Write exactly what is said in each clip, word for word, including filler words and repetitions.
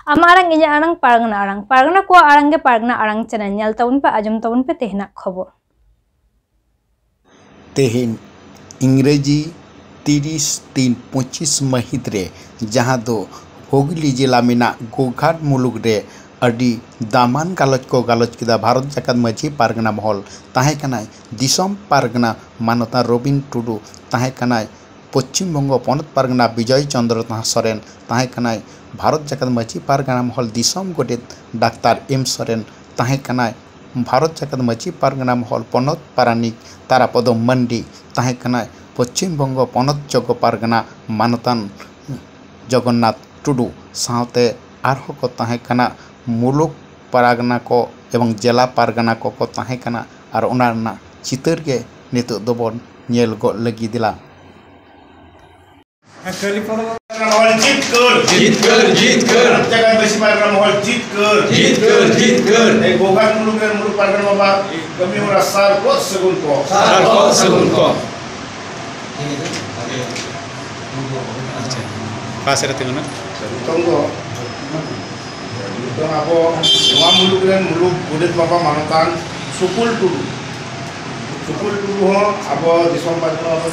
ᱟᱢᱟᱜ ᱟᱲᱟᱝ, ᱤᱧᱟᱹᱜ ᱟᱲᱟᱝ, ᱯᱟᱨᱜᱟᱱᱟ ᱟᱲᱟᱝ᱾ ᱯᱟᱨᱜᱟᱱᱟ ᱠᱚᱣᱟᱜ ᱟᱲᱟᱝ ᱜᱮ ᱯᱟᱨᱜᱟᱱᱟ ᱟᱲᱟᱝ ᱪᱮᱱᱮᱞ᱾ ᱧᱮᱞ ᱛᱟᱵᱚᱱ ᱯᱮ, ᱟᱸᱡᱚᱢ ᱛᱟᱵᱚᱱ ᱯᱮ ᱛᱮᱦᱮᱧᱟᱜ ᱠᱷᱚᱵᱚᱨ᱾ ᱛᱮᱦᱮᱧ ᱤᱝᱨᱮᱡᱤ ᱛᱤᱨᱤᱥ ᱛᱤᱱ ᱯᱚᱸᱪᱤᱥ ᱢᱟᱹᱦᱤᱛ ᱨᱮ, ᱡᱟᱦᱟᱸ ᱫᱚ ᱦᱩᱜᱽᱞᱤ ᱡᱮᱞᱟ ᱢᱮᱱᱟᱜ ᱜᱳᱜᱷᱟᱴ ᱢᱩᱞᱩᱠ ᱨᱮ ᱟᱹᱰᱤ ᱫᱟᱢᱟᱱ ᱜᱟᱞᱚᱪ ᱠᱚ ᱜᱟᱞᱚᱪ ᱠᱮᱫᱟ᱾ ᱵᱷᱟᱨᱚᱛ ᱡᱟᱠᱟᱛ ᱢᱟᱹᱡᱷᱤ ᱯᱟᱨᱜᱟᱱᱟ ᱢᱚᱦᱚᱞ ᱛᱟᱦᱮᱸ ᱠᱟᱱᱟᱭ ᱫᱤᱥᱚᱢ ᱯᱟᱨᱜᱟᱱᱟ ᱢᱟᱱᱚᱛᱟᱱ ᱨᱚᱵᱤᱱ ᱴᱩᱰᱩ, ᱛᱟᱦᱮᱸ ᱠᱟᱱᱟᱭ ᱯᱚᱪᱷᱤᱢ ᱵᱚᱝᱜᱚ ᱯᱚᱱᱚᱛ ᱯᱟᱨᱜᱟᱱᱟ ᱵᱤᱡᱚᱭ ᱪᱚᱸᱫᱽᱨᱚ ᱥᱚᱨᱮᱱ, ᱛᱟᱦᱮᱸ ᱠᱟᱱᱟᱭ ᱵᱷᱟᱨᱚᱛ ᱡᱟᱠᱟᱛ ᱢᱟᱹᱡᱷᱤ ᱯᱟᱨᱜᱟᱱᱟ ᱢᱚᱦᱚᱞ ᱫᱤᱥᱚᱢ ᱜᱚᱰᱮᱛ ᱰᱟᱠᱛᱟᱨ ᱮᱢ ᱥᱚᱨᱮᱱ, ᱛᱟᱦᱮᱸ ᱠᱟᱱᱟᱭ ᱵᱷᱟᱨᱚᱛ ᱡᱟᱠᱟᱛ ᱢᱟᱹᱡᱷᱤ ᱯᱟᱨᱜᱟᱱᱟ ᱢᱚᱦᱚᱞ ᱯᱚᱱᱚᱛ ᱯᱟᱨᱟᱱᱤᱠ ᱛᱟᱨᱟᱯᱚᱫᱚ ᱢᱟᱱᱰᱤ, ᱛᱟᱦᱮᱸ ᱠᱟᱱᱟᱭ ᱯᱚᱪᱷᱤᱢ ᱵᱚᱝᱜᱚ ᱯᱚᱱᱚᱛ ᱡᱚᱜᱚ ᱯᱟᱨᱜᱟᱱᱟ ᱢᱟᱱᱚᱛᱟᱱ ᱡᱚᱜᱚᱱᱱᱟᱛᱷ ᱴᱩᱰᱩ, ᱥᱟᱶᱛᱮ ᱟᱨᱦᱚᱸ ᱠᱚ ᱛᱟᱦᱮᱸ ᱠᱟᱱᱟ ᱢᱩᱞᱩᱠ ᱯᱟᱨᱜᱟᱱᱟ ᱠᱚ ᱮᱵᱚᱝ ᱡᱮᱞᱟ ᱯᱟᱨᱜᱟᱱᱟ ᱠᱚᱠᱚ ᱛᱟᱦᱮᱸ ᱠᱟᱱᱟ᱾ ᱟᱨ ᱚᱱᱟ ᱨᱮᱱᱟᱜ ᱪᱤᱛᱟᱹᱨ ᱜᱮ ᱱᱤᱛᱚᱜ ᱫᱚᱵᱚᱱ ᱧᱮᱞ ᱜᱚᱫ ᱞᱟᱹᱜᱤᱫ᱾ ᱫᱮᱞᱟ᱾ ᱢᱚᱦᱚᱞ ᱡᱤᱛᱠᱟᱹᱨ᱾ ᱡᱤᱛᱠᱟᱹᱨ, ᱡᱤᱛᱠᱟᱹᱨ᱾ ᱵᱷᱟᱨᱚᱛ ᱡᱟᱠᱟᱛ ᱢᱟᱹᱡᱷᱤ ᱯᱟᱨᱜᱟᱱᱟ ᱢᱚᱦᱚᱞ ᱡᱤᱛᱠᱟᱹᱨ᱾ ᱡᱤᱛᱠᱟᱹᱨ, ᱡᱤᱛᱠᱟᱹᱨ᱾ ᱮ ᱜᱳᱜᱷᱟᱴ ᱢᱩᱞᱩᱠ ᱨᱮᱱ ᱢᱩᱞᱩᱠ ᱯᱟᱨᱜᱟᱱᱟ ᱵᱟᱵᱟ ᱠᱟᱹᱢᱤ ᱦᱚᱨᱟ ᱥᱟᱨ ᱜᱚᱫ ᱥᱟᱹᱜᱩᱱ ᱠᱚ᱾ ᱥᱟᱨ ᱜᱚᱫ ᱥᱟᱹᱜᱩᱱ ᱠᱚ᱾ ᱟᱪᱪᱷᱟ᱾ ᱚᱠᱟ ᱥᱮᱫ ᱨᱮ ᱛᱤᱸᱜᱩᱱᱟ? ᱱᱤᱛᱚᱝ ᱫᱚ, ᱱᱤᱛᱚᱝ ᱟᱵᱚ ᱱᱚᱣᱟ ᱢᱩᱞᱩᱠ ᱨᱮᱱ ᱢᱩᱞᱩᱠ ᱜᱚᱰᱮᱛ ᱵᱟᱵᱟ ᱢᱟᱱᱚᱛᱟᱱ ᱥᱩᱠᱩᱞ ᱴᱩᱰᱩ, ᱥᱩᱠᱩᱞ ᱴᱩᱰᱩ ᱦᱚᱸ ᱟᱵᱚ ᱫᱤᱥᱚᱢ ᱯᱟᱨᱜᱟᱱᱟ ᱵᱟᱵᱟ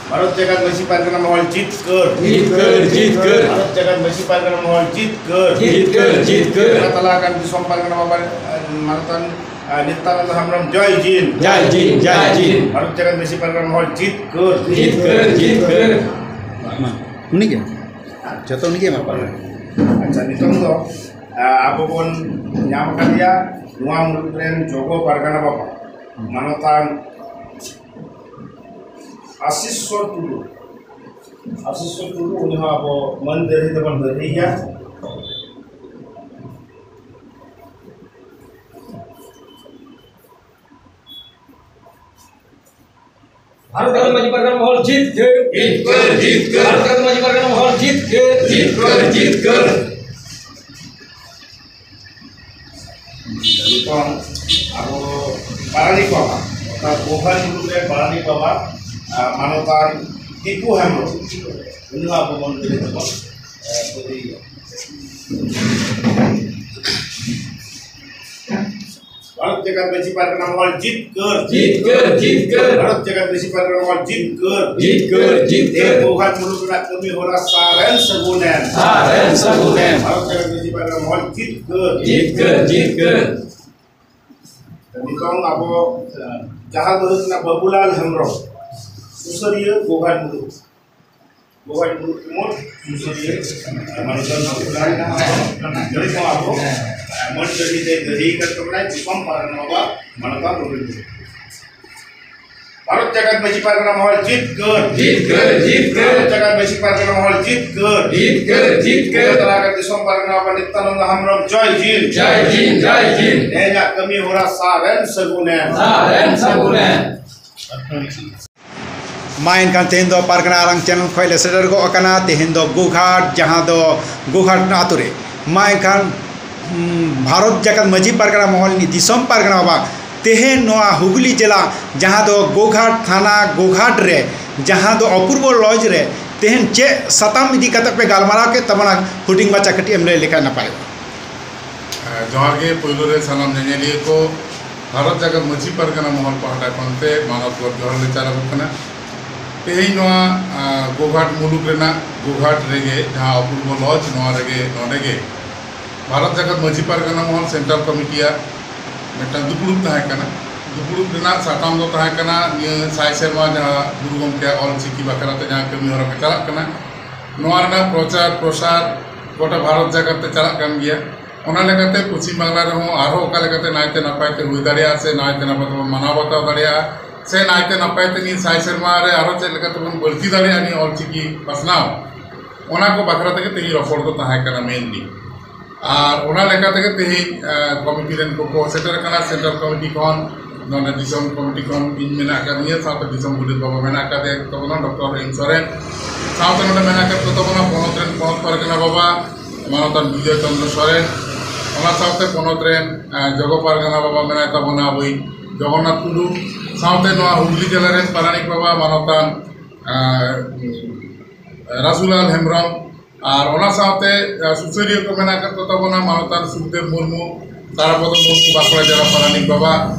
ᱵᱷᱟᱨᱚᱛ ᱡᱟᱠᱟᱛ ᱢᱟᱹᱡᱷᱤ ᱯᱟᱨᱜᱟᱱᱟ ᱢᱚᱦᱚᱞ ᱡᱤᱛᱠᱟᱹᱨ᱾ ᱡᱤᱛᱠᱟᱹᱨ, ᱡᱤᱛᱠᱟᱹᱨ᱾ ᱵᱷᱟᱨᱚᱛ ᱡᱟᱠᱟᱛ ᱢᱟᱹᱡᱷᱤ ᱯᱟᱨᱜᱟᱱᱟ ᱢᱚᱦᱚᱞ ᱡᱤᱛᱠᱟᱹᱨ᱾ ᱡᱤᱛᱠᱟᱹᱨ, ᱡᱤᱛᱠᱟᱹᱨ᱾ ᱛᱟᱞᱟ ᱟᱠᱟᱱ ᱫᱤᱥᱚᱢ ᱯᱟᱨᱜᱟᱱᱟ ᱵᱟᱵᱟ, ᱮ, ᱢᱟᱱᱚᱛᱟᱱ, ᱮ, ᱱᱤᱛᱭᱟᱱᱟᱱᱫ ᱦᱮᱢᱵᱨᱚᱢ, ᱡᱚᱭ ᱡᱤᱱ᱾ ᱡᱚᱭ ᱡᱤᱱ, ᱡᱚᱭ ᱡᱤᱱ᱾ ᱵᱷᱟᱨᱚᱛ ᱡᱟᱠᱟᱛ ᱢᱟᱹᱡᱷᱤ ᱯᱟᱨᱜᱟᱱᱟ ᱢᱚᱦᱚᱞ ᱡᱤᱛᱠᱟᱹᱨ᱾ ᱡᱤᱛᱠᱟᱹᱨ, ᱡᱤᱛᱠᱟᱹᱨ᱾ ᱢᱟ, ᱩᱱᱤᱜᱮ᱾ ᱡᱚᱛᱚ ᱩᱱᱤᱜᱮ ᱮᱢᱟ ᱠᱚᱣᱟ᱾ ᱟᱪᱪᱷᱟ, ᱱᱤᱛᱚᱝ ᱫᱚ, ᱮ, ᱟᱵᱚ ᱵᱚᱱ ᱧᱟᱢ ᱟᱠᱟᱫᱮᱭᱟ ᱱᱚᱣᱟ ᱢᱩᱞᱩᱠ ᱨᱮᱱ ᱡᱚᱜᱚ ᱯᱟᱨᱜᱟᱱᱟ ᱵᱟᱵᱟ, ᱢᱟᱱᱚᱛᱟᱱ ᱟᱥᱤᱥᱥᱚᱨ ᱴᱩᱰᱩ᱾ ᱟᱥᱤᱥᱥᱚᱨ ᱴᱩᱰᱩ, ᱩᱱᱤ ᱦᱚᱸ ᱟᱵᱚ ᱢᱟᱹᱱ ᱫᱟᱹᱲᱦᱤ ᱛᱮᱵᱚᱱ ᱫᱟᱹᱲᱦᱤᱭᱟ᱾ ᱵᱷᱟᱨᱚᱛ ᱡᱟᱠᱟᱛ ᱢᱟᱹᱡᱷᱤ ᱯᱟᱨᱜᱟᱱᱟ ᱢᱚᱦᱚᱞ ᱡᱤᱛᱠᱟᱹᱨ᱾ ᱡᱤᱛᱠᱟᱹᱨ, ᱡᱤᱛᱠᱟᱹᱨ᱾ ᱵᱷᱟᱨᱚᱛ ᱡᱟᱠᱟᱛ ᱢᱟᱹᱡᱷᱤ ᱯᱟᱨᱜᱟᱱᱟ ᱢᱚᱦᱚᱞ ᱡᱤᱛᱠᱟᱹᱨ᱾ ᱡᱤᱛᱠᱟᱹᱨ, ᱡᱤᱛᱠᱟᱹᱨ᱾ ᱱᱤᱛᱚᱝ ᱟᱵᱚ ᱯᱟᱨᱟᱱᱤᱠ ᱵᱟᱵᱟ, ᱜᱳᱦᱟᱨ ᱢᱩᱞᱩᱠ ᱨᱮ ᱯᱟᱨᱟᱱᱤᱠ ᱵᱟᱵᱟ, ᱟᱨ ᱢᱟᱱᱚᱛᱟᱱ ᱫᱤᱯᱩ ᱦᱮᱢᱵᱨᱚᱢ, ᱩᱱᱤ ᱦᱚᱸ ᱟᱵᱚ ᱵᱚᱱ ᱞᱟᱹᱭ ᱛᱟᱵᱚᱱ, ᱟᱨ, ᱠᱩᱞᱤᱭᱮᱭᱟ᱾ ᱵᱷᱟᱨᱚᱛ ᱡᱟᱠᱟᱛ ᱢᱟᱹᱡᱷᱤ ᱯᱟᱨᱜᱟᱱᱟ ᱢᱚᱦᱚᱞ ᱡᱤᱛᱠᱟᱹᱨ᱾ ᱡᱤᱛᱠᱟᱹᱨ, ᱡᱤᱛᱠᱟᱹᱨ᱾ ᱵᱷᱟᱨᱚᱛ ᱡᱟᱠᱟᱛ ᱢᱟᱹᱡᱷᱤ ᱯᱟᱨᱜᱟᱱᱟ ᱢᱚᱦᱚᱞ ᱡᱤᱛᱠᱟᱹᱨ᱾ ᱡᱤᱛᱠᱟᱹᱨ, ᱡᱤᱛᱠᱟᱹᱨ᱾ ᱛᱮᱦᱮᱧ ᱜᱳᱦᱟᱨ ᱢᱩᱞᱩᱠ ᱨᱮᱱᱟᱜ ᱠᱟᱹᱢᱤ ᱦᱚᱨᱟ ᱥᱟᱨᱮᱱ ᱥᱟᱹᱜᱩᱱᱮᱱ᱾ ᱥᱟᱨᱮᱱ ᱥᱟᱹᱜᱩᱱᱮᱱ᱾ ᱵᱷᱟᱨᱚᱛ ᱡᱟᱠᱟᱛ ᱢᱟᱹᱡᱷᱤ ᱯᱟᱨᱜᱟᱱᱟ ᱢᱚᱦᱚᱞ ᱡᱤᱛᱠᱟᱹᱨ᱾ ᱡᱤᱛᱠᱟᱹᱨ, ᱡᱤᱛᱠᱟᱹᱨ᱾ ᱱᱤᱛᱚᱝ ᱟᱵᱚ ᱡᱟᱦᱟᱸ ᱫᱚ ᱦᱩᱭᱩᱜ ᱠᱟᱱᱟ ᱵᱟᱹᱵᱩᱞᱟᱞ ᱦᱮᱢᱵᱨᱚᱢ, ᱥᱩᱥᱟᱹᱨᱤᱭᱟᱹ ᱜᱳᱦᱟᱨ ᱢᱩᱞᱩᱠ᱾ ᱜᱳᱦᱟᱨ ᱢᱩᱞᱩᱠ ᱢᱳᱴ ᱥᱩᱥᱟᱹᱨᱤᱭᱟᱹ ᱢᱟᱱᱚᱛᱟᱱ ᱵᱟᱹᱵᱩᱞᱟᱞ ᱦᱮᱢᱵᱨᱚᱢ, ᱱᱩᱭ ᱦᱚᱸ ᱟᱵᱚ ᱢᱟᱹᱱ ᱪᱟᱹᱰᱤ ᱛᱮ ᱜᱟᱹᱰᱤ ᱠᱟᱱ ᱛᱟᱵᱚᱱᱟᱭ, ᱫᱤᱥᱚᱢ ᱯᱟᱨᱜᱟᱱᱟ ᱵᱟᱵᱟ ᱢᱟᱱᱚᱛᱟᱱ ᱵᱟᱹᱵᱩᱞᱟᱞ᱾ ᱵᱷᱟᱨᱚᱛ ᱡᱟᱠᱟᱛ ᱢᱟᱹᱡᱷᱤ ᱯᱟᱨᱜᱟᱱᱟ ᱢᱚᱦᱚᱞ ᱡᱤᱛᱠᱟᱹᱨ᱾ ᱡᱤᱛᱠᱟᱹᱨ, ᱡᱤᱛᱠᱟᱹᱨ᱾ ᱵᱷᱟᱨᱚᱛ ᱡᱟᱠᱟᱛ ᱢᱟᱹᱡᱷᱤ ᱯᱟᱨᱜᱟᱱᱟ ᱢᱚᱦᱚᱞ ᱡᱤᱛᱠᱟᱹᱨ᱾ ᱡᱤᱛᱠᱟᱹᱨ, ᱡᱤᱛᱠᱟᱹᱨ᱾ ᱛᱟᱞᱟ ᱨᱮ ᱫᱤᱥᱚᱢ ᱯᱟᱨᱜᱟᱱᱟ ᱵᱟᱵᱟ ᱱᱤᱛᱭᱟᱱᱚᱱᱫ ᱦᱮᱢᱵᱨᱚᱢ, ᱡᱚᱭ ᱦᱤᱱᱫ᱾ ᱡᱚᱭ ᱦᱤᱱᱫ, ᱡᱚᱭ ᱦᱤᱱᱫ᱾ ᱛᱮᱦᱮᱧᱟᱜ ᱠᱟᱹᱢᱤ ᱦᱚᱨᱟ ᱥᱟᱨᱮᱱ ᱥᱟᱹᱜᱩᱱᱮᱱ᱾ ᱥᱟᱨᱮᱱ ᱥᱟᱹᱜᱩᱱᱮᱱ᱾ ᱢᱟ ᱮᱱᱠᱷᱟᱱ ᱛᱮᱦᱮᱧ ᱫᱚ ᱯᱟᱨᱜᱟᱱᱟ ᱟᱞᱟᱝ ᱪᱮᱱᱮᱞ ᱠᱷᱚᱱ ᱞᱮ ᱥᱮᱴᱮᱨ ᱜᱚᱫ ᱟᱠᱟᱱᱟ᱾ ᱛᱮᱦᱮᱧ ᱫᱚ ᱜᱳᱜᱷᱟᱴ, ᱡᱟᱦᱟᱸ ᱫᱚ ᱜᱳᱜᱷᱟᱴ ᱟᱹᱛᱩ ᱨᱮ᱾ ᱢᱟ ᱮᱱᱠᱷᱟᱱ, ᱩᱢ, ᱵᱷᱟᱨᱚᱛ ᱡᱟᱠᱟᱛ ᱢᱟᱹᱡᱷᱤ ᱯᱟᱨᱜᱟᱱᱟ ᱢᱚᱦᱚᱞ ᱨᱤᱱᱤᱡ ᱫᱤᱥᱚᱢ ᱯᱟᱨᱜᱟᱱᱟ ᱵᱟᱵᱟ ᱛᱮᱦᱮᱧ ᱱᱚᱣᱟ ᱦᱩᱜᱽᱞᱤ ᱡᱮᱞᱟ, ᱡᱟᱦᱟᱸ ᱫᱚ ᱜᱳᱜᱷᱟᱴ ᱛᱷᱟᱱᱟ, ᱜᱳᱜᱷᱟᱴ ᱨᱮ, ᱡᱟᱦᱟᱸ ᱫᱚ ᱚᱯᱩᱨᱵᱚ ᱞᱚᱡᱽ ᱨᱮ ᱛᱮᱦᱮᱧ ᱪᱮᱫ ᱥᱟᱛᱟᱢ ᱤᱫᱤ ᱠᱟᱛᱮ ᱯᱮ ᱜᱟᱞᱢᱟᱨᱟᱣ ᱠᱮᱫ ᱛᱟᱵᱚᱱᱟ, ᱦᱩᱰᱤᱧ ᱢᱟᱪᱷᱟ ᱠᱟᱹᱴᱤᱡ ᱮᱢ ᱞᱟᱹᱭ ᱞᱮᱠᱷᱟᱱ ᱱᱟᱯᱟᱭᱚᱜᱼᱟ᱾ ᱡᱚᱦᱟᱨ ᱜᱮ᱾ ᱯᱳᱭᱞᱳ ᱨᱮ ᱥᱟᱱᱟᱢ ᱧᱮᱧᱮᱞᱤᱭᱟᱹ ᱠᱚ, ᱵᱷᱟᱨᱚᱛ ᱡᱟᱠᱟᱛ ᱢᱟᱹᱡᱷᱤ ᱯᱟᱨᱜᱟᱱᱟ ᱢᱚᱦᱚᱞ ᱯᱟᱦᱴᱟ ᱠᱷᱚᱱ ᱛᱮ ᱢᱟᱱᱚᱛ ᱜᱚᱨ ᱡᱚᱦᱟᱨ ᱞᱮ ᱪᱟᱞ ᱟᱠᱚ ᱠᱟᱱᱟ᱾ ᱛᱮᱦᱮᱧ ᱱᱚᱣᱟ, ᱟ, ᱜᱳᱜᱷᱟᱴ ᱢᱩᱞᱩᱠ ᱨᱮᱱᱟᱜ ᱜᱳᱜᱷᱟᱴ ᱨᱮᱜᱮ, ᱡᱟᱦᱟᱸ ᱚᱯᱩᱨᱵᱚ ᱞᱚᱡᱽ, ᱱᱚᱣᱟ ᱨᱮᱜᱮ, ᱱᱚᱰᱮ ᱜᱮ ᱵᱷᱟᱨᱚᱛ ᱡᱟᱠᱟᱛ ᱢᱟᱹᱡᱷᱤ ᱯᱟᱨᱜᱟᱱᱟ ᱢᱚᱦᱚᱞ ᱥᱮᱱᱴᱨᱟᱞ ᱠᱚᱢᱤᱴᱤᱭᱟᱜ ᱢᱤᱫᱴᱟᱝ ᱫᱩᱯᱲᱩᱵ ᱛᱟᱦᱮᱸ ᱠᱟᱱᱟ᱾ ᱫᱩᱯᱲᱩᱵ ᱨᱮᱱᱟᱜ ᱥᱟᱛᱟᱢ ᱫᱚ ᱛᱟᱦᱮᱸ ᱠᱟᱱᱟ ᱱᱤᱭᱟᱹ ᱥᱟᱭ ᱥᱮᱨᱢᱟ ᱡᱟᱦᱟᱸ ᱜᱩᱨᱩ ᱜᱚᱢᱠᱮᱭᱟᱜ ᱚᱞ ᱪᱤᱠᱤ ᱵᱟᱠᱷᱨᱟ ᱛᱮ ᱡᱟᱦᱟᱸ ᱠᱟᱹᱢᱤ ᱦᱚᱨᱟ ᱠᱚ ᱪᱟᱞᱟᱜ ᱠᱟᱱᱟ, ᱱᱚᱣᱟ ᱨᱮᱱᱟᱜ ᱯᱨᱚᱪᱟᱨ ᱯᱨᱚᱥᱟᱨ ᱜᱚᱴᱟ ᱵᱷᱟᱨᱚᱛ ᱡᱟᱠᱟᱛ ᱛᱮ ᱪᱟᱞᱟᱜ ᱠᱟᱱ ᱜᱮᱭᱟ᱾ ᱚᱱᱟ ᱞᱮᱠᱟᱛᱮ ᱯᱚᱪᱷᱤᱢ ᱵᱟᱝᱞᱟ ᱨᱮᱦᱚᱸ ᱟᱨᱦᱚᱸ ᱚᱠᱟ ᱞᱮᱠᱟᱛᱮ ᱱᱟᱭᱛᱮ ᱱᱟᱯᱟᱭ ᱛᱮ ᱦᱩᱭ ᱫᱟᱲᱮᱭᱟᱜᱼᱟ ᱥᱮ ᱱᱟᱭᱛᱮ ᱱᱟᱯᱟᱭ ᱛᱮᱵᱚᱱ ᱢᱟᱱᱟᱣ ᱵᱟᱛᱟᱣ ᱫᱟᱲᱮᱭᱟᱜᱼᱟ ᱥᱮ ᱱᱟᱭᱛᱮ ᱱᱟᱯᱟᱭ ᱛᱮ ᱱᱤᱭᱟᱹ ᱥᱟᱭ ᱥᱮᱨᱢᱟ ᱨᱮ ᱟᱨᱦᱚᱸ ᱪᱮᱫ ᱞᱮᱠᱟ ᱛᱮᱵᱚᱱ ᱵᱟᱹᱲᱛᱤ ᱫᱟᱲᱮᱭᱟᱜᱼᱟ ᱱᱤᱭᱟᱹ ᱚᱞ ᱪᱤᱠᱤ ᱯᱟᱥᱱᱟᱣ, ᱚᱱᱟ ᱠᱚ ᱵᱟᱠᱷᱨᱟ ᱛᱮᱜᱮ ᱛᱮᱦᱮᱧ ᱨᱚᱯᱚᱲ ᱫᱚ ᱛᱟᱦᱮᱸ ᱠᱟᱱᱟ ᱢᱮᱱᱞᱤ᱾ ᱟᱨ ᱚᱱᱟ ᱞᱮᱠᱟ ᱛᱮᱜᱮ ᱛᱮᱦᱮᱧ, ᱮ, ᱠᱚᱢᱤᱴᱤ ᱨᱮᱱ ᱠᱚᱠᱚ ᱥᱮᱴᱮᱨ ᱟᱠᱟᱱᱟ, ᱥᱮᱱᱴᱨᱟᱞ ᱠᱚᱢᱤᱴᱤ ᱠᱷᱚᱱ, ᱱᱚᱰᱮ ᱫᱤᱥᱚᱢ ᱠᱚᱢᱤᱴᱤ ᱠᱷᱚᱱ ᱤᱧ ᱢᱮᱱᱟᱜ ᱟᱠᱟᱫᱤᱧᱟ, ᱥᱟᱶᱛᱮ ᱫᱤᱥᱚᱢ ᱜᱚᱰᱮᱛ ᱵᱟᱵᱟ ᱢᱮᱱᱟᱜ ᱟᱠᱟᱫᱮ ᱛᱟᱵᱚᱱᱟ, ᱰᱚᱠᱴᱚᱨ ᱮᱢ ᱥᱚᱨᱮᱱ, ᱥᱟᱶᱛᱮ ᱱᱚᱰᱮ ᱢᱮᱱᱟᱜ ᱟᱠᱟᱫ ᱠᱚ ᱛᱟᱵᱚᱱᱟ ᱯᱚᱱᱚᱛ ᱨᱮᱱ ᱯᱚᱱᱚᱛ ᱯᱟᱨᱜᱟᱱᱟ ᱵᱟᱵᱟ ᱢᱟᱱᱚᱛᱟᱱ ᱵᱤᱡᱚᱭ ᱪᱚᱱᱫᱨᱚ ᱥᱚᱨᱮᱱ, ᱚᱱᱟ ᱥᱟᱶᱛᱮ ᱯᱚᱱᱚᱛ ᱨᱮᱱ, ᱮ, ᱡᱚᱜᱚ ᱯᱟᱨᱜᱟᱱᱟ ᱵᱟᱵᱟ ᱢᱮᱱᱟᱭ ᱛᱟᱵᱚᱱᱟ ᱟᱵᱚᱭᱤᱡ ᱡᱚᱜᱚᱱᱱᱟᱛᱷ ᱴᱩᱰᱩ, ᱥᱟᱶᱛᱮ ᱱᱚᱣᱟ ᱦᱩᱜᱽᱞᱤ ᱡᱮᱞᱟ ᱨᱮᱱ ᱯᱟᱨᱟᱱᱤᱠ ᱵᱟᱵᱟ ᱢᱟᱱᱚᱛᱟᱱ ᱟᱨ, ᱩᱸ, ᱨᱟᱥᱩᱞᱟᱞ ᱦᱮᱢᱵᱨᱚᱢ, ᱟᱨ ᱚᱱᱟ ᱥᱟᱶᱛᱮ, ᱟᱨ ᱥᱩᱥᱟᱹᱨᱤᱭᱟᱹ ᱠᱚ ᱢᱮᱱᱟᱜ ᱟᱠᱟᱫ ᱠᱚ ᱛᱟᱵᱚᱱᱟ, ᱢᱟᱱᱚᱛᱟᱱ ᱥᱩᱠᱫᱮᱵ ᱢᱩᱨᱢᱩ, ᱛᱟᱨᱟᱯᱚᱫᱚ ᱢᱩᱨᱢᱩ, ᱵᱟᱸᱠᱩᱲᱟ ᱡᱮᱞᱟ ᱯᱟᱨᱟᱱᱤᱠ ᱵᱟᱵᱟ,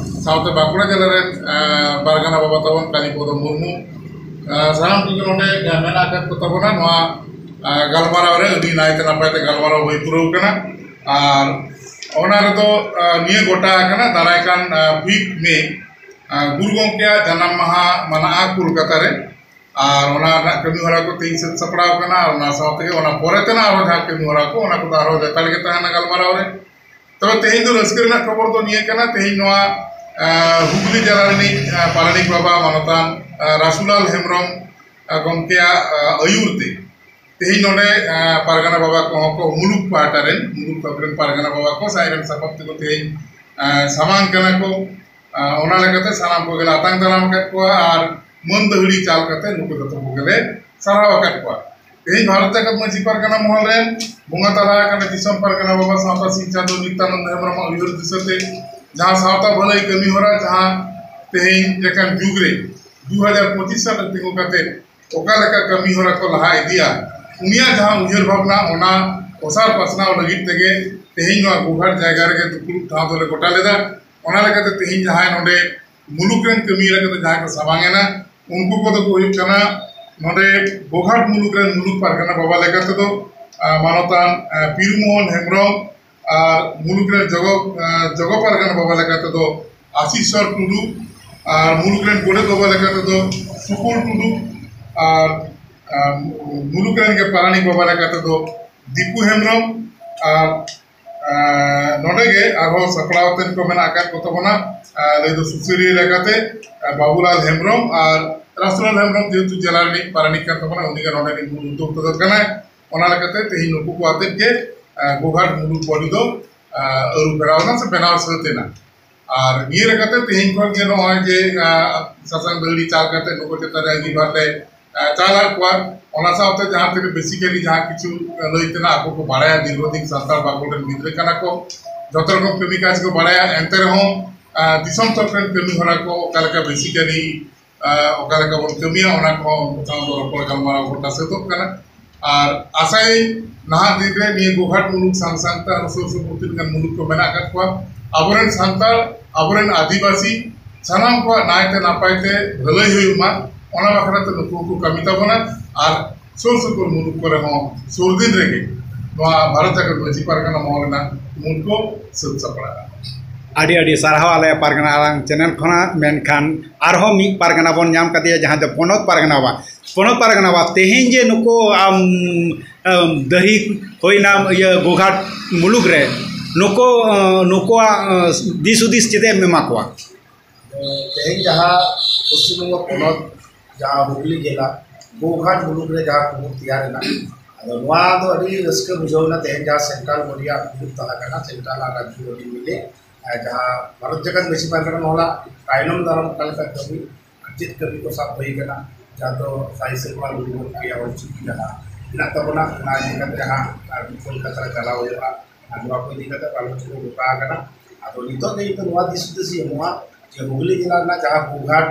ᱥᱟᱶᱛᱮ ᱵᱟᱸᱠᱩᱲᱟ ᱡᱮᱞᱟ ᱨᱮᱱ, ᱟᱨ, ᱯᱟᱨᱜᱟᱱᱟ ᱵᱟᱵᱟ ᱛᱟᱵᱚᱱ ᱠᱟᱞᱤᱯᱚᱫᱚ ᱢᱩᱨᱢᱩ, ᱟᱨ ᱥᱟᱱᱟᱢ ᱠᱚᱜᱮ ᱱᱚᱰᱮ, ᱟᱨ, ᱢᱮᱱᱟᱜ ᱟᱠᱟᱫ ᱠᱚ ᱛᱟᱵᱚᱱᱟ᱾ ᱱᱚᱣᱟ, ᱟᱨ, ᱜᱟᱞᱢᱟᱨᱟᱣ ᱨᱮ ᱟᱹᱰᱤ ᱱᱟᱭᱛᱮ ᱱᱟᱯᱟᱭ ᱛᱮ ᱜᱟᱞᱢᱟᱨᱟᱣ ᱦᱩᱭ ᱯᱩᱨᱟᱹᱣ ᱠᱟᱱᱟ᱾ ᱟᱨ ᱚᱱᱟ ᱨᱮᱫᱚ, ᱟᱨ, ᱱᱤᱭᱟᱹ ᱜᱚᱴᱟ ᱟᱠᱟᱱᱟ, ᱫᱟᱨᱟᱭ ᱠᱟᱱ, ᱟᱨ, ᱯᱷᱤᱯᱛᱷ ᱢᱮ, ᱟᱨ, ᱜᱩᱨᱩ ᱜᱚᱢᱠᱮᱭᱟᱜ ᱡᱟᱱᱟᱢ ᱢᱟᱦᱟ ᱢᱟᱱᱟᱜᱼᱟ ᱠᱳᱞᱠᱟᱛᱟ ᱨᱮ᱾ ᱟᱨ ᱚᱱᱟ ᱨᱮᱱᱟᱜ ᱠᱟᱹᱢᱤ ᱦᱚᱨᱟ ᱠᱚ ᱛᱮᱦᱮᱧ ᱥᱟᱹᱛ ᱥᱟᱯᱲᱟᱣ ᱠᱟᱱᱟ᱾ ᱟᱨ ᱚᱱᱟ ᱥᱟᱶ ᱛᱮᱜᱮ ᱚᱱᱟ ᱯᱚᱨᱮ ᱛᱮᱱᱟᱜ ᱟᱨᱦᱚᱸ ᱡᱟᱦᱟᱸ ᱠᱟᱹᱢᱤ ᱦᱚᱨᱟ ᱠᱚ, ᱚᱱᱟ ᱠᱚᱫᱚ ᱟᱨᱦᱚᱸ ᱞᱮᱛᱟᱲ ᱜᱮ ᱛᱟᱦᱮᱱᱟ ᱜᱟᱞᱢᱟᱨᱟᱣ ᱨᱮ᱾ ᱛᱚᱵᱮ ᱛᱮᱦᱮᱧ ᱫᱚ ᱨᱟᱹᱥᱠᱟᱹ ᱨᱮᱱᱟᱜ ᱠᱷᱚᱵᱚᱨ ᱫᱚ ᱱᱤᱭᱟᱹ ᱠᱟᱱᱟ, ᱛᱮᱦᱮᱧ ᱱᱚᱣᱟ, ᱟᱨ, ᱦᱩᱜᱽᱞᱤ ᱡᱮᱞᱟ ᱨᱤᱱᱤᱡ, ᱟᱨ, ᱯᱟᱨᱟᱱᱤᱠ ᱵᱟᱵᱟ ᱢᱟᱱᱚᱛᱟᱱ, ᱟᱨ, ᱨᱟᱥᱩᱞᱟᱞ ᱦᱮᱢᱵᱨᱚᱢ, ᱟᱨ, ᱜᱚᱢᱠᱮᱭᱟᱜ, ᱟᱨ, ᱟᱹᱭᱩᱨ ᱛᱮ ᱛᱮᱦᱮᱧ ᱱᱚᱰᱮ, ᱟᱨ, ᱯᱟᱨᱜᱟᱱᱟ ᱵᱟᱵᱟ ᱠᱚᱦᱚᱸ ᱠᱚ ᱢᱩᱞᱩᱠ ᱯᱟᱦᱴᱟ ᱨᱮᱱ, ᱢᱩᱞᱩᱠ ᱛᱷᱚᱠ ᱨᱮᱱ ᱯᱟᱨᱜᱟᱱᱟ ᱵᱟᱵᱟ ᱠᱚ ᱥᱟᱭ ᱨᱮᱱ ᱥᱟᱯᱟᱵ ᱛᱮᱠᱚ ᱛᱮᱦᱮᱧ, ᱟᱨ, ᱥᱟᱢᱟᱝ ᱠᱟᱱᱟ ᱠᱚ᱾ ᱟᱨ, ᱚᱱᱟ ᱞᱮᱠᱟᱛᱮ ᱥᱟᱱᱟᱢ ᱠᱚᱜᱮ ᱞᱮ ᱟᱛᱟᱝ ᱫᱟᱨᱟᱢ ᱟᱠᱟᱫ ᱠᱚᱣᱟ ᱟᱨ ᱢᱟᱹᱱ ᱫᱟᱹᱦᱲᱤ ᱪᱟᱞ ᱠᱟᱛᱮ ᱱᱩᱠᱩ ᱡᱚᱛᱚ ᱠᱚᱜᱮ ᱞᱮ ᱥᱟᱨᱦᱟᱣ ᱟᱠᱟᱫ ᱠᱚᱣᱟ᱾ ᱛᱮᱦᱮᱧ ᱵᱷᱟᱨᱚᱛ ᱡᱟᱠᱟᱛ ᱢᱟᱹᱡᱷᱤ ᱯᱟᱨᱜᱟᱱᱟ ᱢᱚᱦᱚᱞ ᱨᱮᱱ ᱵᱚᱸᱜᱟ ᱛᱟᱞᱟ ᱟᱠᱟᱱᱟ ᱫᱤᱥᱚᱢ ᱯᱟᱨᱜᱟᱱᱟ ᱵᱟᱵᱟ ᱥᱟᱶᱛᱟ ᱥᱤᱧ ᱪᱟᱸᱫᱳ ᱱᱤᱛᱭᱟᱱᱚᱱᱫ ᱦᱮᱢᱵᱨᱚᱢ ᱟᱜ ᱩᱭᱦᱟᱹᱨ ᱫᱤᱥᱟᱹᱛᱮ ᱡᱟᱦᱟᱸ ᱥᱟᱶᱛᱟ ᱵᱷᱟᱹᱞᱟᱹᱭ ᱠᱟᱹᱢᱤ ᱦᱚᱨᱟ, ᱡᱟᱦᱟᱸ ᱛᱮᱦᱮᱧ ᱞᱮᱠᱟᱱ ᱡᱩᱜᱽ ᱨᱮ ᱫᱩ ᱦᱟᱡᱟᱨ ᱯᱚᱸᱪᱤᱥ ᱥᱟᱞ ᱨᱮ ᱛᱤᱸᱜᱩ ᱠᱟᱛᱮ ᱚᱠᱟ ᱞᱮᱠᱟ ᱠᱟᱹᱢᱤ ᱦᱚᱨᱟ ᱠᱚ ᱞᱟᱦᱟ ᱤᱫᱤᱭᱟ, ᱩᱱᱤᱭᱟᱜ ᱡᱟᱦᱟᱸ ᱩᱭᱦᱟᱹᱨ ᱵᱷᱟᱵᱽᱱᱟ, ᱚᱱᱟ ᱚᱥᱟᱨ ᱯᱟᱥᱱᱟᱣ ᱞᱟᱹᱜᱤᱫ ᱛᱮᱜᱮ ᱛᱮᱦᱮᱧ ᱱᱚᱣᱟ ᱜᱳᱜᱷᱟᱴ ᱡᱟᱭᱜᱟ ᱨᱮᱜᱮ ᱫᱩᱯᱲᱩᱵ ᱴᱷᱟᱶ ᱫᱚᱞᱮ ᱜᱚᱴᱟ ᱞᱮᱫᱟ᱾ ᱚᱱᱟ ᱞᱮᱠᱟᱛᱮ ᱛᱮᱦᱮᱧ ᱡᱟᱦᱟᱸᱭ ᱱᱚᱰᱮ ᱢᱩᱞᱩᱠ ᱨᱮᱱ ᱠᱟᱹᱢᱤᱭᱟᱹ ᱞᱮᱠᱟᱛᱮ ᱡᱟᱦᱟᱸᱭ ᱠᱚ ᱥᱟᱢᱟᱝ ᱮᱱᱟ, ᱩᱱᱠᱩ ᱠᱚᱫᱚ ᱠᱚ ᱦᱩᱭᱩᱜ ᱠᱟᱱᱟ ᱱᱚᱰᱮ ᱜᱳᱜᱷᱟᱴ ᱢᱩᱞᱩᱠ ᱨᱮᱱ ᱢᱩᱞᱩᱠ ᱯᱟᱨᱜᱟᱱᱟ ᱵᱟᱵᱟ ᱞᱮᱠᱟ ᱛᱮᱫᱚ, ᱟᱨ, ᱢᱟᱱᱚᱛᱟᱱ, ᱟᱨ, ᱯᱤᱨᱩᱢᱳᱦᱚᱱ ᱦᱮᱢᱵᱨᱚᱢ, ᱟᱨ ᱢᱩᱞᱩᱠ ᱨᱮᱱ ᱡᱚᱜᱚ, ᱟᱨ, ᱡᱚᱜᱚ ᱯᱟᱨᱜᱟᱱᱟ ᱵᱟᱵᱟ ᱞᱮᱠᱟ ᱛᱮᱫᱚ ᱟᱥᱤᱥᱚᱨ ᱴᱩᱰᱩ, ᱟᱨ ᱢᱩᱞᱩᱠ ᱨᱮᱱ ᱜᱚᱰᱮᱛ ᱵᱟᱵᱟ ᱞᱮᱠᱟ ᱛᱮᱫᱚ ᱥᱩᱠᱩᱞ ᱴᱩᱰᱩ, ᱟᱨ, ᱟᱨ ᱢᱩᱞᱩᱠ ᱨᱮᱱ ᱜᱮ ᱯᱟᱨᱟᱱᱤᱠ ᱵᱟᱵᱟ ᱞᱮᱠᱟ ᱛᱮᱫᱚ ᱫᱤᱯᱩ ᱦᱮᱢᱵᱨᱚᱢ, ᱟᱨ, ᱟᱨ ᱱᱚᱰᱮ ᱜᱮ ᱟᱨᱦᱚᱸ ᱥᱟᱯᱲᱟᱣ ᱟᱛᱮᱫ ᱠᱚ ᱢᱮᱱᱟᱜ ᱟᱠᱟᱫ ᱠᱚ ᱛᱟᱵᱚᱱᱟ, ᱟᱨ ᱞᱟᱹᱭ ᱫᱚ ᱥᱩᱥᱟᱹᱨᱤᱭᱟᱹ ᱞᱮᱠᱟᱛᱮ, ᱟᱨ ᱵᱟᱵᱩᱞᱟᱞ ᱦᱮᱢᱵᱨᱚᱢ ᱟᱨ ᱨᱟᱥᱩᱞᱟᱞ ᱦᱮᱢᱵᱨᱚᱢ ᱡᱮᱦᱮᱛᱩ ᱡᱮᱞᱟ ᱨᱤᱱᱤᱡ ᱯᱟᱨᱟᱱᱤᱠ ᱠᱟᱱ ᱛᱟᱵᱚᱱᱟ, ᱩᱱᱤ ᱜᱮ ᱱᱚᱰᱮ ᱨᱤᱱ ᱢᱩᱞ ᱩᱫᱽᱫᱳᱠᱛᱟ ᱫᱚ ᱠᱟᱱᱟᱭ᱾ ᱚᱱᱟ ᱞᱮᱠᱟᱛᱮ ᱛᱮᱦᱮᱧ ᱱᱩᱠᱩ ᱠᱚ ᱟᱛᱮᱫ ᱜᱮ, ᱟᱨ ᱜᱳᱜᱷᱟᱴ ᱢᱩᱞᱩᱠ ᱵᱚᱰᱤ ᱫᱚ, ᱟᱨ ᱟᱹᱨᱩ ᱯᱷᱮᱨᱟᱣ ᱮᱱᱟ ᱥᱮ ᱵᱮᱱᱟᱣ ᱥᱟᱹᱛ ᱮᱱᱟ᱾ ᱟᱨ ᱱᱤᱭᱟᱹ ᱞᱮᱠᱟᱛᱮ ᱛᱮᱦᱮᱧ ᱠᱷᱚᱱ ᱜᱮ ᱱᱚᱜᱼᱚᱭ ᱡᱮ, ᱟᱨ ᱥᱟᱥᱟᱝ ᱫᱟᱹᱦᱲᱤ ᱪᱟᱞ ᱠᱟᱛᱮ ᱱᱩᱠᱩ ᱪᱮᱛᱟᱱ ᱨᱮ ᱟᱹᱜᱤᱵᱷᱟᱨ ᱞᱮ, ᱟᱨ ᱪᱟᱞ ᱟᱫ ᱠᱚᱣᱟ᱾ ᱚᱱᱟ ᱥᱟᱶᱛᱮ ᱡᱟᱦᱟᱸ ᱛᱤᱱᱟᱹᱜ basically ᱡᱟᱦᱟᱸ ᱠᱤᱪᱷᱩ, ᱟᱨ ᱞᱟᱹᱭ ᱛᱮᱱᱟᱜ ᱟᱠᱚ ᱠᱚ ᱵᱟᱲᱟᱭᱟ, ᱫᱤᱨᱜᱷᱚ ᱫᱤᱱ ᱥᱟᱱᱛᱟᱲ ᱵᱟᱠᱷᱳᱞ ᱨᱮᱱ ᱜᱤᱫᱽᱨᱟᱹ ᱠᱟᱱᱟ ᱠᱚ, ᱡᱚᱛᱚ ᱨᱚᱠᱚᱢ ᱠᱟᱹᱢᱤ ᱠᱟᱡᱽ ᱠᱚ ᱵᱟᱲᱟᱭᱟ, ᱮᱱᱛᱮ ᱨᱮᱦᱚᱸ ᱟᱨ ᱫᱤᱥᱚᱢ ᱛᱚᱨᱯᱷ ᱨᱮᱱ ᱠᱟᱹᱢᱤ ᱦᱚᱨᱟ ᱠᱚ ᱚᱠᱟ ᱞᱮᱠᱟ basically, ᱟᱨ ᱚᱠᱟ ᱞᱮᱠᱟ ᱵᱚᱱ ᱠᱟᱹᱢᱤᱭᱟ, ᱚᱱᱟ ᱠᱚᱦᱚᱸ ᱩᱱᱠᱩ ᱥᱟᱶ ᱫᱚ ᱨᱚᱯᱚᱲ ᱜᱟᱞᱢᱟᱨᱟᱣ ᱜᱚᱴᱟ ᱥᱟᱹᱛᱚᱜ ᱠᱟᱱᱟ᱾ ᱟᱨ ᱟᱥᱟᱭᱟᱹᱧ ᱱᱟᱦᱟᱜ ᱫᱤᱱ ᱨᱮ ᱱᱤᱭᱟᱹ ᱜᱳᱜᱷᱟᱴ ᱢᱩᱞᱩᱠ ᱥᱟᱶ ᱥᱟᱶᱛᱮ ᱟᱨ ᱥᱩᱨ ᱥᱩᱯᱩᱨ ᱛᱤᱱᱟᱹᱜ ᱜᱟᱱ ᱢᱩᱞᱩᱠ ᱠᱚ ᱢᱮᱱᱟᱜ ᱟᱠᱟᱫ ᱠᱚᱣᱟ, ᱟᱵᱚᱨᱮᱱ ᱥᱟᱱᱛᱟᱲ, ᱟᱵᱚᱨᱮᱱ ᱟᱹᱫᱤᱵᱟᱹᱥᱤ ᱥᱟᱱᱟᱢ ᱠᱚᱣᱟᱜ ᱱᱟᱭᱛᱮ ᱱᱟᱯᱟᱭ ᱛᱮ ᱵᱷᱟᱹᱞᱟᱹᱭ ᱦᱩᱭᱩᱜ ᱢᱟ, ᱚᱱᱟ ᱵᱟᱠᱷᱨᱟ ᱛᱮ ᱱᱩᱠᱩ ᱦᱚᱸᱠᱚ ᱠᱟᱹᱢᱤ ᱛᱟᱵᱚᱱᱟ᱾ ᱟᱨ ᱥᱩᱨ ᱥᱩᱯᱩᱨ ᱢᱩᱞᱩᱠ ᱠᱚᱨᱮ ᱦᱚᱸ ᱥᱩᱨ ᱫᱤᱱ ᱨᱮᱜᱮ ᱱᱚᱣᱟ ᱵᱷᱟᱨᱚᱛ ᱡᱟᱠᱟᱛ ᱢᱟᱹᱡᱷᱤ ᱯᱟᱨᱜᱟᱱᱟ ᱢᱚᱦᱚᱞ ᱨᱮᱱᱟᱜ ᱠᱩᱢᱩᱴ ᱠᱚ ᱥᱟᱹᱛ ᱥᱟᱯᱲᱟᱜᱼᱟ᱾ ᱟᱹᱰᱤ ᱟᱹᱰᱤ ᱥᱟᱨᱦᱟᱣ ᱟᱞᱮ ᱯᱟᱨᱜᱟᱱᱟ ᱟᱲᱟᱝ ᱪᱮᱱᱮᱞ ᱠᱷᱚᱱᱟᱜ᱾ ᱢᱮᱱᱠᱷᱟᱱ ᱟᱨᱦᱚᱸ ᱢᱤᱫ ᱯᱟᱨᱜᱟᱱᱟ ᱵᱚᱱ ᱧᱟᱢ ᱠᱟᱫᱮᱭᱟ, ᱡᱟᱦᱟᱸ ᱫᱚ ᱯᱚᱱᱚᱛ ᱯᱟᱨᱜᱟᱱᱟ ᱵᱟ-, ᱯᱚᱱᱚᱛ ᱯᱟᱨᱜᱟᱱᱟ ᱵᱟ, ᱛᱮᱦᱮᱧ ᱡᱮ ᱱᱩᱠᱩ ᱟᱢ, ᱟᱢ, ᱫᱟᱹᱦᱤ ᱦᱩᱭᱱᱟ ᱤᱭᱟᱹ ᱜᱳᱜᱷᱟᱴ ᱢᱩᱞᱩᱠ ᱨᱮ, ᱱᱩᱠᱩ, ᱟᱸ, ᱱᱩᱠᱩᱣᱟᱜ, ᱟᱸ, ᱫᱤᱥ ᱦᱩᱫᱤᱥ ᱪᱮᱫ ᱮᱢ ᱮᱢᱟ ᱠᱚᱣᱟ? ᱛᱮᱦᱮᱧ ᱡᱟᱦᱟᱸ ᱯᱚᱥᱪᱤᱢ ᱵᱚᱝᱜᱚ ᱯᱚᱱᱚᱛ, ᱡᱟᱦᱟᱸ ᱦᱩᱜᱽᱞᱤ ᱡᱮᱞᱟ ᱜᱳᱜᱷᱟᱴ ᱢᱩᱞᱩᱠ ᱨᱮ ᱡᱟᱦᱟᱸ ᱠᱩᱢᱩᱴ ᱛᱮᱭᱟᱨ ᱮᱱᱟ, ᱟᱫᱚ ᱱᱚᱣᱟ ᱫᱚ ᱟᱹᱰᱤ ᱨᱟᱹᱥᱠᱟᱹ ᱵᱩᱡᱷᱟᱹᱣ ᱮᱱᱟ᱾ ᱛᱮᱦᱮᱧ ᱡᱟᱦᱟᱸ ᱥᱮᱱᱴᱨᱟᱞ ᱵᱚᱰᱤᱭᱟᱜ ᱫᱩᱲᱩᱵ ᱛᱟᱦᱮᱸ ᱠᱟᱱᱟ, ᱥᱮᱱᱴᱨᱟᱞ ᱟᱨ ᱨᱟᱡᱽᱡᱚ ᱵᱚᱰᱤ ᱢᱤᱞᱮ, ᱟᱨ ᱡᱟᱦᱟᱸ ᱵᱷᱟᱨᱚᱛ ᱡᱟᱠᱟᱛ ᱢᱟᱹᱡᱷᱤ ᱯᱟᱨᱜᱟᱱᱟ ᱢᱚᱦᱚᱞᱟᱜ ᱛᱟᱭᱱᱚᱢ ᱫᱟᱨᱟᱢ ᱚᱠᱟ ᱞᱮᱠᱟ ᱠᱟᱹᱢᱤ ᱟᱨ ᱪᱮᱫ ᱠᱟᱹᱢᱤ ᱠᱚ ᱥᱟᱵ ᱦᱩᱭ ᱠᱟᱱᱟ, ᱡᱟᱦᱟᱸ ᱫᱚ ᱥᱟᱹᱦᱤ ᱥᱮᱨᱢᱟ ᱜᱩᱨᱩ ᱜᱚᱢᱠᱮᱭᱟᱜ ᱚᱞᱪᱤᱠᱤ ᱡᱟᱦᱟᱸ ᱢᱮᱱᱟᱜ ᱛᱟᱵᱚᱱᱟ, ᱚᱱᱟ ᱤᱫᱤ ᱠᱟᱛᱮ ᱦᱟᱸᱜ ᱟᱨ ᱠᱳᱞᱠᱟᱛᱟ ᱨᱮ ᱪᱟᱞᱟᱣ ᱦᱩᱭᱩᱜᱼᱟ᱾ ᱟᱨ ᱱᱚᱣᱟ ᱠᱚ ᱤᱫᱤ ᱠᱟᱛᱮ ᱜᱟᱞᱚᱪ ᱠᱚ ᱜᱚᱴᱟ ᱟᱠᱟᱱᱟ᱾ ᱟᱫᱚ ᱱᱤᱛᱚᱜ ᱫᱚ ᱤᱧ ᱫᱚ ᱱᱚᱣᱟ ᱫᱤᱥ ᱦᱩᱫᱤᱥ ᱤᱧ ᱮᱢᱚᱜᱼᱟ ᱡᱮ ᱦᱩᱜᱽᱞᱤ ᱡᱮᱞᱟ ᱨᱮᱱᱟᱜ ᱡᱟᱦᱟᱸ ᱜᱳᱜᱷᱟᱴ,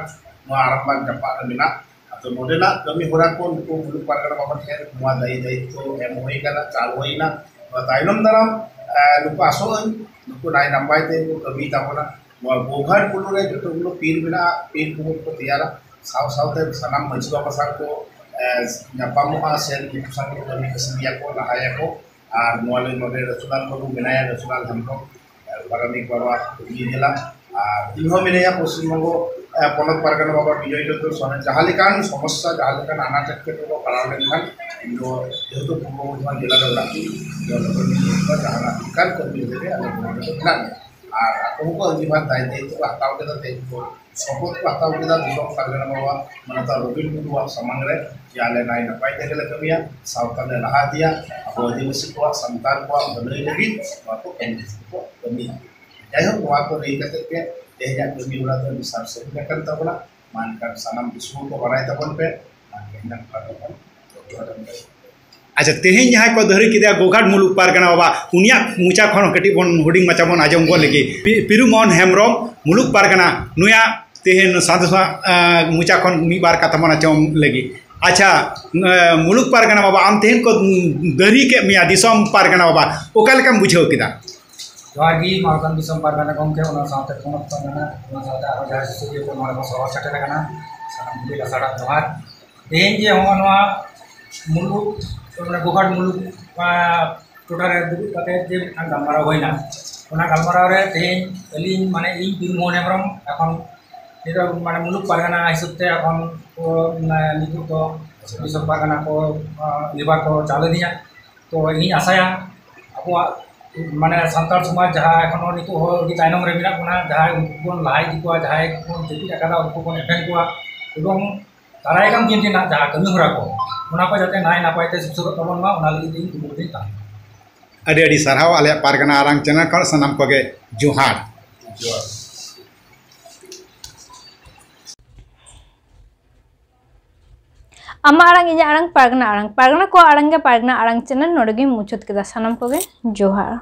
ᱱᱚᱣᱟ ᱟᱨᱟᱢᱵᱟᱜᱽ ᱡᱟᱯᱟᱜ ᱨᱮ ᱢᱮᱱᱟᱜ, ᱟᱫᱚ ᱱᱚᱰᱮᱱᱟᱜ ᱠᱟᱹᱢᱤ ᱦᱚᱨᱟ ᱠᱚ ᱱᱩᱠᱩ ᱢᱩᱞᱩᱠ ᱯᱟᱨᱜᱟᱱᱟ ᱵᱟᱵᱟ ᱴᱷᱮᱱ ᱱᱚᱣᱟ ᱫᱟᱭᱤ ᱫᱟᱭᱤᱛᱛᱚ ᱮᱢ ᱦᱩᱭ ᱠᱟᱱᱟ, ᱪᱟᱞ ᱦᱩᱭ ᱮᱱᱟ᱾ ᱱᱚᱣᱟ ᱛᱟᱭᱱᱚᱢ ᱫᱟᱨᱟᱢ, ᱮ, ᱱᱩᱠᱩ ᱟᱥᱚᱜ ᱟᱹᱧ ᱱᱩᱠᱩ ᱱᱟᱭ ᱱᱟᱯᱟᱭ ᱛᱮ ᱠᱚ ᱠᱟᱹᱢᱤ ᱛᱟᱵᱚᱱᱟ᱾ ᱱᱚᱣᱟ ᱜᱳᱜᱷᱟᱴ ᱵᱩᱨᱩ ᱨᱮ ᱡᱚᱛᱚ ᱜᱩᱞᱳ ᱯᱤᱨ ᱢᱮᱱᱟᱜᱼᱟ, ᱯᱤᱨ ᱠᱚ ᱠᱚ ᱛᱮᱭᱟᱨᱟ᱾ ᱥᱟᱶ ᱥᱟᱶᱛᱮ ᱥᱟᱱᱟᱢ ᱢᱟᱹᱡᱷᱤ ᱵᱟᱵᱟ ᱥᱟᱶ ᱠᱚ, ᱮ, ᱧᱟᱯᱟᱢᱚᱜᱼᱟ ᱥᱮ ᱱᱩᱠᱩ ᱥᱟᱶ ᱠᱚ ᱠᱟᱹᱢᱤ ᱠᱟᱹᱥᱱᱤᱭᱟᱠᱚ, ᱞᱟᱦᱟᱭᱟᱠᱚ᱾ ᱟᱨ ᱱᱚᱣᱟ ᱞᱟᱹᱜᱤᱫ ᱱᱚᱰᱮ ᱨᱟᱹᱥᱩᱞᱟᱞ ᱵᱟᱹᱵᱩ ᱢᱮᱱᱟᱭᱟ, ᱨᱟᱹᱥᱩᱞᱟᱞ ᱦᱮᱢᱵᱨᱚᱢ, ᱮ, ᱯᱟᱨᱟᱱᱤᱠ ᱵᱟᱵᱟ ᱦᱩᱜᱽᱞᱤ ᱡᱮᱞᱟ᱾ ᱟᱨ ᱤᱧ ᱦᱚᱸ ᱢᱮᱱᱟᱭᱟ ᱯᱚᱥᱪᱤᱢ ᱵᱚᱝᱜᱚ, ᱮ, ᱯᱚᱱᱚᱛ ᱯᱟᱨᱜᱟᱱᱟ ᱵᱟᱵᱟ ᱵᱤᱡᱚᱭ ᱪᱚᱱᱫᱨᱚ ᱥᱚᱨᱮᱱ᱾ ᱡᱟᱦᱟᱸ ᱞᱮᱠᱟᱱ ᱥᱚᱢᱚᱥᱥᱟ, ᱡᱟᱦᱟᱸ ᱞᱮᱠᱟᱱ ᱟᱱᱟᱴ ᱮᱴᱠᱮᱴᱚᱬᱮ ᱠᱚ ᱯᱟᱲᱟᱣ ᱞᱮᱱᱠᱷᱟᱱ ᱤᱧ ᱫᱚ ᱡᱮᱦᱮᱛᱩ ᱯᱩᱨᱵᱚ ᱵᱚᱨᱫᱷᱚᱢᱟᱱ ᱡᱮᱞᱟ ᱨᱮ ᱢᱮᱱᱟᱜ ᱛᱤᱧ, ᱡᱟᱦᱟᱱᱟᱜ ᱚᱱᱠᱟᱱ ᱠᱟᱹᱢᱤ ᱨᱮᱜᱮ ᱟᱞᱮ ᱱᱚᱰᱮ ᱫᱚ ᱢᱮᱱᱟᱜ ᱞᱮᱭᱟ᱾ ᱟᱨ ᱟᱠᱚ ᱦᱚᱸᱠᱚ ᱟᱹᱡᱤᱵᱷᱟᱨ ᱫᱟᱭ ᱫᱟᱭᱤᱛᱛᱚ ᱠᱚ ᱦᱟᱛᱟᱣ ᱠᱮᱫᱟ, ᱛᱮᱦᱮᱧ ᱠᱚ ᱥᱚᱯᱚᱛ ᱠᱚ ᱦᱟᱛᱟᱣ ᱠᱮᱫᱟ ᱫᱤᱥᱚᱢ ᱯᱟᱨᱜᱟᱱᱟ ᱵᱟᱵᱟ ᱢᱟᱱᱚᱛᱟᱱ ᱨᱚᱵᱤᱱ ᱴᱩᱰᱩᱣᱟᱜ ᱥᱟᱢᱟᱝ ᱨᱮ, ᱡᱮ ᱟᱞᱮ ᱱᱟᱭ ᱱᱟᱯᱟᱭ ᱛᱮᱜᱮ ᱞᱮ ᱠᱟᱹᱢᱤᱭᱟ, ᱥᱟᱶᱛᱟ ᱞᱮ ᱞᱟᱦᱟ ᱤᱫᱤᱭᱟ, ᱟᱵᱚ ᱟᱹᱫᱤᱵᱟᱹᱥᱤ ᱠᱚᱣᱟᱜ, ᱥᱟᱱᱛᱟᱲ ᱠᱚᱣᱟᱜ ᱵᱷᱟᱹᱞᱟᱹᱭ ᱞᱟᱹᱜᱤᱫ ᱱᱚᱣᱟ ᱠᱚ ᱠᱟᱹᱢᱤ ᱠᱚ ᱠᱟᱹᱢᱤᱭᱟ᱾ ᱡᱟᱭᱦᱳᱠ, ᱱᱚᱣᱟ ᱠᱚ ᱞᱟᱹᱭ ᱠᱟᱛᱮ ᱜᱮ ᱛᱮᱦᱮᱧᱟᱜ ᱠᱟᱹᱢᱤ ᱦᱚᱨᱟ ᱫᱚ ᱟᱹᱰᱤ ᱥᱟᱨ ᱥᱟᱹᱜᱩᱱ ᱟᱠᱟᱱ ᱛᱟᱵᱚᱱᱟ᱾ ᱢᱟ ᱮᱱᱠᱷᱟᱱ ᱥᱟᱱᱟᱢ ᱫᱤᱥᱚᱢ ᱠᱚ ᱵᱟᱲᱟᱭ ᱛᱟᱵᱚᱱ ᱯᱮ᱾ ᱢᱟ ᱮᱱᱠᱷᱟᱱ ᱡᱚᱦᱟᱨ᱾ ᱟᱪᱪᱷᱟ, ᱛᱮᱦᱮᱧ ᱡᱟᱦᱟᱸᱭ ᱠᱚ ᱫᱟᱹᱦᱨᱤ ᱠᱮᱫᱮᱭᱟ ᱜᱳᱜᱷᱟᱴ ᱢᱩᱞᱩᱠ ᱯᱟᱨᱜᱟᱱᱟ ᱵᱟᱵᱟ, ᱩᱱᱤᱭᱟᱜ ᱢᱚᱪᱟ ᱠᱷᱚᱱ ᱠᱟᱹᱴᱤᱡ ᱵᱚᱱ ᱦᱩᱰᱤᱧ ᱢᱟᱪᱷᱟ ᱵᱚᱱ ᱟᱸᱡᱚᱢ ᱜᱚᱫ ᱞᱮᱜᱮ᱾ ᱯᱤ-, ᱯᱤᱨᱩ ᱢᱳᱦᱚᱱ ᱦᱮᱢᱵᱨᱚᱢ, ᱢᱩᱞᱩᱠ ᱯᱟᱨᱜᱟᱱᱟ, ᱱᱩᱭᱟᱜ ᱛᱮᱦᱮᱧ ᱥᱟᱱᱛᱟᱲ ᱥᱚᱢᱟᱡᱽ, ᱟᱸ, ᱢᱚᱪᱟ ᱠᱷᱚᱱ ᱢᱤᱫ ᱵᱟᱨ ᱠᱟᱛᱷᱟ ᱵᱚᱱ ᱟᱸᱡᱚᱢ ᱞᱮᱜᱮ᱾ ᱟᱪᱪᱷᱟ, ᱟᱸ, ᱢᱩᱞᱩᱠ ᱯᱟᱨᱜᱟᱱᱟ ᱵᱟᱵᱟ, ᱟᱢ ᱛᱮᱦᱮᱧ ᱠᱚ ᱫᱟᱹᱦᱨᱤ ᱠᱮᱫ ᱢᱮᱭᱟ ᱫᱤᱥᱚᱢ ᱯᱟᱨᱜᱟᱱᱟ ᱵᱟᱵᱟ, ᱚᱠᱟ ᱞᱮᱠᱟᱢ ᱵᱩᱡᱷᱟᱹᱣ ᱠᱮᱫᱟ? ᱡᱚᱦᱟᱨ ᱜᱮ ᱢᱟᱱᱚᱛᱟᱱ ᱫᱤᱥᱚᱢ ᱯᱟᱨᱜᱟᱱᱟ ᱜᱚᱢᱠᱮ, ᱚᱱᱟ ᱥᱟᱶᱛᱮ ᱯᱚᱱᱚᱛ ᱯᱟᱨᱜᱟᱱᱟ, ᱚᱱᱟ ᱥᱟᱶᱛᱮ ᱟᱨᱦᱚᱸ ᱡᱟᱦᱟᱸᱭ ᱥᱩᱥᱟᱹᱨᱤᱭᱟᱹ ᱠᱚ ᱱᱚᱰᱮ ᱠᱚ ᱥᱚᱦᱚᱨ ᱥᱮᱴᱮᱨ ᱟᱠᱟᱱᱟ, ᱥᱟᱱᱟᱢ ᱠᱚᱜᱮ ᱞᱟᱥᱟᱲᱦᱮᱫ ᱡᱚᱦᱟᱨ᱾ ᱛᱮᱦᱮᱧ ᱡᱮ ᱦᱚᱸᱜᱼᱚ ᱱᱚᱣᱟ ᱢᱩᱞᱩᱠ, ᱢᱟᱱᱮ ᱜᱳᱜᱷᱟᱴ ᱢᱩᱞᱩᱠ, ᱟᱸ, ᱴᱚᱴᱷᱟ ᱨᱮ ᱫᱩᱲᱩᱵ ᱠᱟᱛᱮ ᱡᱮ ᱢᱤᱫᱴᱟᱝ ᱜᱟᱞᱢᱟᱨᱟᱣ ᱦᱩᱭᱱᱟ, ᱚᱱᱟ ᱜᱟᱞᱢᱟᱨᱟᱣ ᱨᱮ ᱛᱮᱦᱮᱧ ᱟᱹᱞᱤᱧ, ᱢᱟᱱᱮ ᱤᱧ ᱵᱤᱨᱢᱳᱦᱚᱱ ᱦᱮᱢᱵᱨᱚᱢ, ᱮᱠᱷᱚᱱ ᱱᱤᱛᱚᱜ ᱢᱟᱱᱮ ᱢᱩᱞᱩᱠ ᱯᱟᱨᱜᱟᱱᱟ ᱦᱤᱥᱟᱹᱵ ᱛᱮ ᱮᱠᱷᱚᱱ ᱠᱚ, ᱢᱟᱱᱮ ᱱᱤᱛᱚᱜ ᱫᱚ ᱫᱤᱥᱚᱢ ᱯᱟᱨᱜᱟᱱᱟ ᱠᱚ, ᱟᱸ, ᱞᱮᱵᱟᱨ ᱠᱚ ᱪᱟᱣᱞᱮ ᱫᱤᱧᱟ᱾ ᱛᱚ ᱤᱧᱤᱧ ᱟᱥᱟᱭᱟ ᱟᱵᱚᱣᱟᱜ ᱢᱟᱱᱮ ᱥᱟᱱᱛᱟᱲ ᱥᱚᱢᱟᱡᱽ ᱡᱟᱦᱟᱸ ᱮᱠᱷᱚᱱᱳ ᱱᱤᱛᱚᱜ ᱦᱚᱸ ᱟᱹᱰᱤ ᱛᱟᱭᱱᱚᱢ ᱨᱮ ᱢᱮᱱᱟᱜ ᱵᱚᱱᱟ, ᱡᱟᱦᱟᱸᱭ ᱩᱱᱠᱩ ᱵᱚᱱ ᱞᱟᱦᱟ ᱤᱫᱤ ᱠᱚᱣᱟ, ᱡᱟᱦᱟᱸᱭ ᱵᱚᱱ ᱡᱟᱹᱯᱤᱫ ᱟᱠᱟᱫᱟ ᱩᱱᱠᱩ ᱵᱚᱱ ᱮᱵᱷᱮᱱ ᱠᱚᱣᱟ, ᱮᱵᱚᱝ ᱫᱟᱨᱟᱭ ᱠᱟᱱ ᱫᱤᱱ ᱨᱮᱱᱟᱜ ᱡᱟᱦᱟᱸ ᱠᱟᱹᱢᱤ ᱦᱚᱨᱟ ᱠᱚ, ᱚᱱᱟ ᱠᱚ ᱡᱟᱛᱮ ᱱᱟᱭ ᱱᱟᱯᱟᱭ ᱛᱮ ᱥᱩᱥᱟᱹᱨᱚᱜ ᱛᱟᱵᱚᱱ ᱢᱟ, ᱚᱱᱟ ᱞᱟᱹᱜᱤᱫ ᱤᱧ ᱠᱩᱨᱩᱢᱩᱴᱩᱧ ᱛᱟᱦᱮᱱᱟ᱾ ᱟᱹᱰᱤ ᱟᱹᱰᱤ ᱥᱟᱨᱦᱟᱣ ᱟᱞᱮᱭᱟᱜ ᱯᱟᱨᱜᱟᱱᱟ ᱟᱲᱟᱝ ᱪᱮᱱᱮᱞ ᱠᱷᱚᱱ ᱥᱟᱱᱟᱢ ᱠᱚᱜᱮ ᱡᱚᱦᱟᱨ᱾ ᱡᱚᱦᱟᱨ᱾ ᱟᱢᱟᱜ ᱟᱲᱟᱝ, ᱤᱧᱟᱹᱜ ᱟᱲᱟᱝ, ᱯᱟᱨᱜᱟᱱᱟ ᱟᱲᱟᱝ᱾ ᱯᱟᱨᱜᱟᱱᱟ ᱠᱚᱣᱟᱜ ᱟᱲᱟᱝ ᱜᱮ ᱯᱟᱨᱜᱟᱱᱟ ᱟᱲᱟᱝ ᱪᱮᱱᱮᱞ᱾ ᱱᱚᱰᱮ ᱜᱤᱧ ᱢᱩᱪᱟᱹᱫ ᱠᱮᱫᱟ᱾ ᱥᱟᱱᱟᱢ ᱠᱚᱜᱮ ᱡᱚᱦᱟᱨ᱾